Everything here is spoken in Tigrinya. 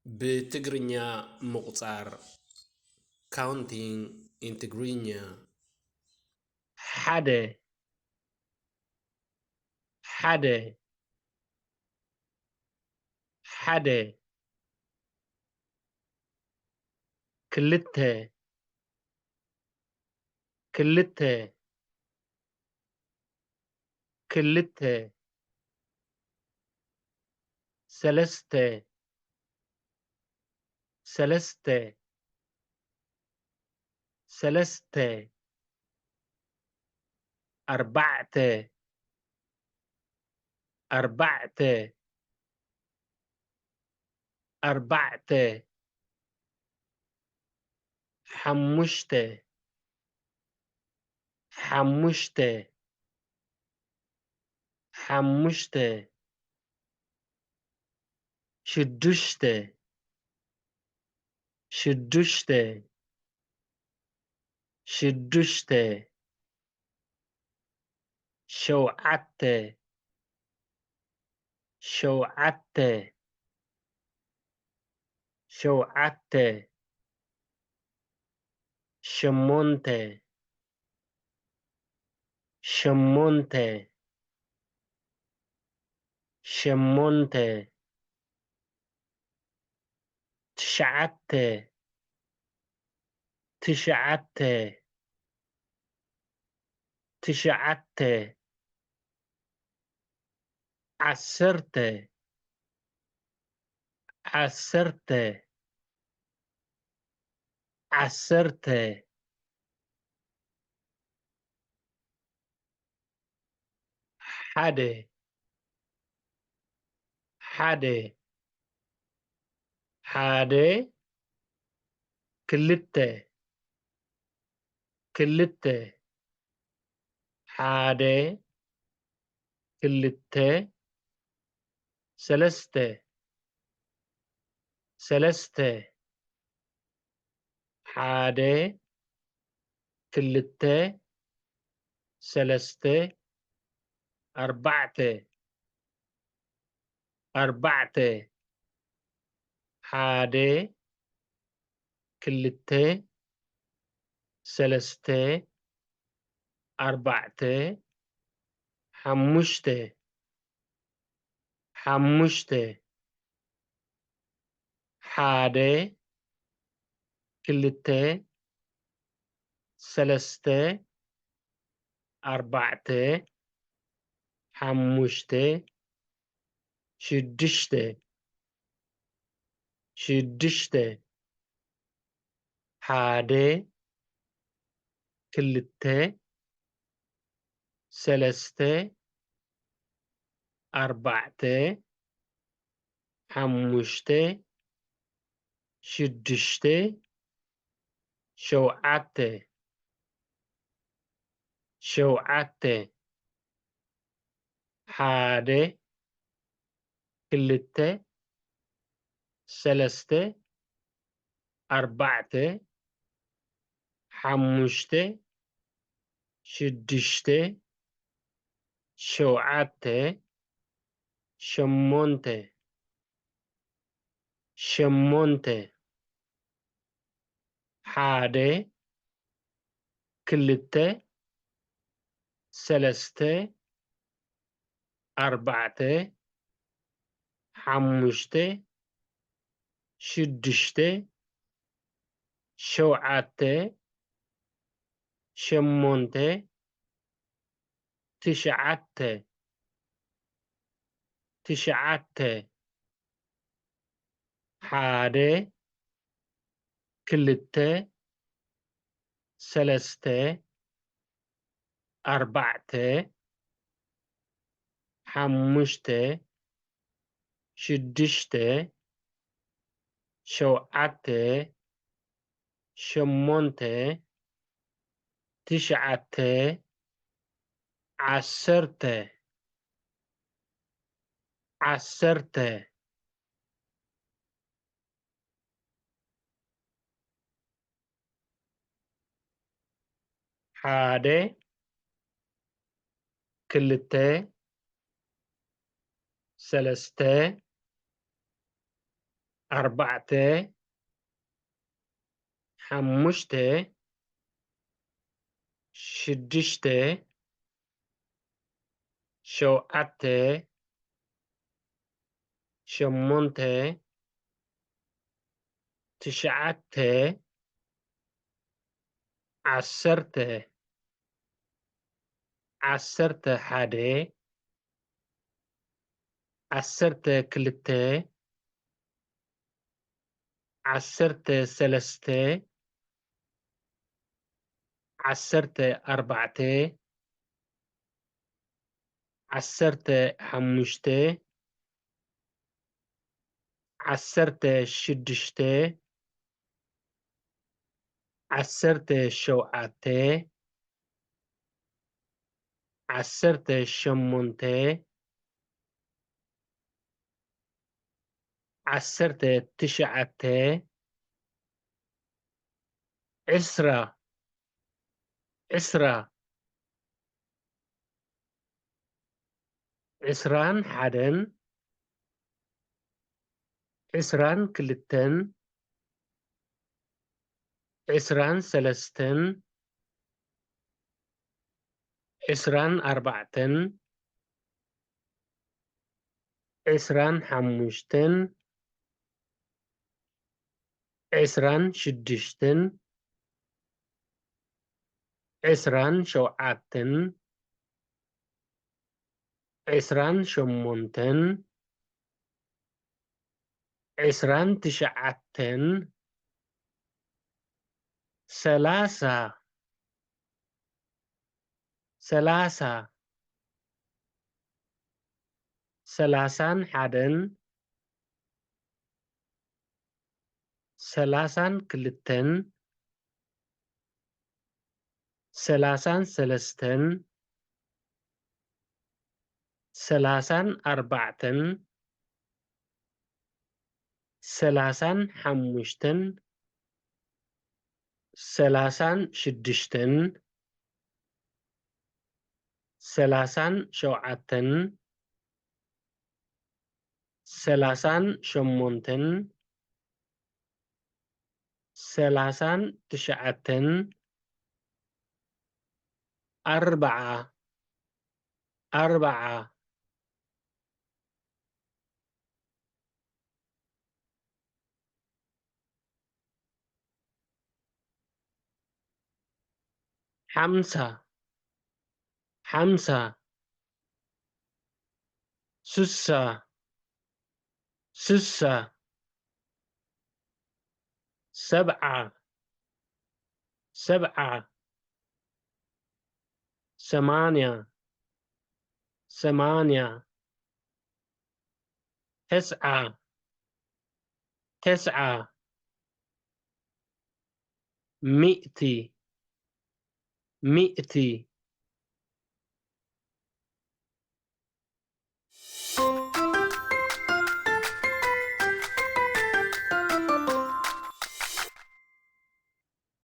ብትግርኛ ምቑጻር። Counting in Tigrinya። ሓደ፣ ሓደ፣ ሓደ። ክልተ፣ ክልተ፣ ክልተ። ሰለስተ፣ ሰለስተ፣ ሰለስተ። ኣርባዕተ፣ ኣርባዕተ፣ ኣርባዕተ። ሓሙሽተ፣ ሓሙሽተ፣ ሓሙሽተ። ሽዱሽተ፣ ሽዱሽተ፣ ሽዱሽተ። ሸውዓተ፣ ሸውዓተ፣ ሸውዓተ። ሸሞንተ፣ ሸሞንተ፣ ሸሞንተ። ትሽዓተ፣ ትሽዓተ፣ ትሽዓተ። ዓሰርተ፣ ዓሰርተ፣ ዓሰርተ። ሓደ፣ ሓደ፣ ሓደ። ክልተ፣ ክልተ። ሓደ፣ ክልተ። ሰለስተ፣ ሰለስተ። ሓደ፣ ክልተ፣ ሰለስተ። ኣርባዕተ፣ ኣርባዕተ። ሓደ፣ ክልተ፣ ሰለስተ፣ ኣርባዕተ። ሓሙሽተ፣ ሓሙሽተ። ሓደ፣ ክልተ፣ ሰለስተ፣ ኣርባዕተ፣ ሓሙሽተ፣ ሽዱሽተ፣ ሽዱሽተ። ሓደ፣ ክልተ፣ ሰለስተ፣ ኣርባዕተ፣ ሓሙሽተ፣ ሽዱሽተ፣ ሸውዓተ፣ ሸውዓተ። ሓደ፣ ክልተ፣ ሰለስተ፣ ኣርባዕተ፣ ሓሙሽተ፣ ሽዱሽተ፣ ሸውዓተ፣ ሸሞንተ፣ ሸሞንተ። ሓደ፣ ክልተ፣ ሰለስተ፣ ኣርባዕተ፣ ሓሙሽተ፣ ሽዱሽተ፣ ሸውዓተ፣ ሸሞንተ፣ ትሽዓተ፣ ትሽዓተ። ሓደ፣ ክልተ፣ ሰለስተ፣ ኣርባዕተ፣ ሓሙሽተ፣ ሽዱሽተ፣ ሸውዓተ፣ ሸሞንተ፣ ትሽዓተ፣ ዓሰርተ፣ ዓሰርተ። ሓደ፣ ክልተ፣ ሰለስተ፣ ኣርባዕተ፣ ሓሙሽተ፣ ሽዱሽተ፣ ሸውዓተ፣ ሸሞንተ፣ ትሽዓተ፣ ዓሰርተ፣ ዓሰርተ ሓደ፣ ዓሰርተ ክልተ፣ ዓሰርተ ሰለስተ፣ ዓሰርተ ኣርባዕተ፣ ዓሰርተ ሓሙሽተ፣ ዓሰርተ ሽዱሽተ፣ ዓሰርተ ሸውዓተ፣ ዓሰርተ ሸሞንተ፣ ዓሰርተ ትሽዓተ፣ ዕስራ፣ ዕስራ፣ ዕስራን ሓደን፣ ዕስራን ክልተን፣ ዕስራን ሰለስተን፣ ዕስራን ኣርባዕተን፣ ዕስራን ሓሙሽተን፣ ዕስራን ሽዱሽተን፣ ዕስራን ሸውዓተን፣ ዕስራን ሸሞንተን፣ ዕስራን ትሽዓተን፣ ሰላሳ፣ ሰላሳ፣ ሰላሳን ሓደን፣ ሰላሳን ክልተን፣ ሰላሳን ሰለስተን፣ ሰላሳን ኣርባዕተን፣ ሰላሳን ሓሙሽተን፣ ሰላሳን ሽዱሽተን፣ ሰላሳን ሸውዓተን፣ ሰላሳን ሸሞንተን፣ ሰላሳን ትሽዓተን፣ ኣርብዓ፣ ኣርብዓ፣ ሓምሳ፣ ሓምሳ፣ ስሳ፣ ስሳ፣ ሰብዓ፣ ሰብዓ፣ ሰማንያ፣ ሰማንያ፣ ተስዓ፣ ተስዓ፣ ሚእቲ፣ ሚእቲ፣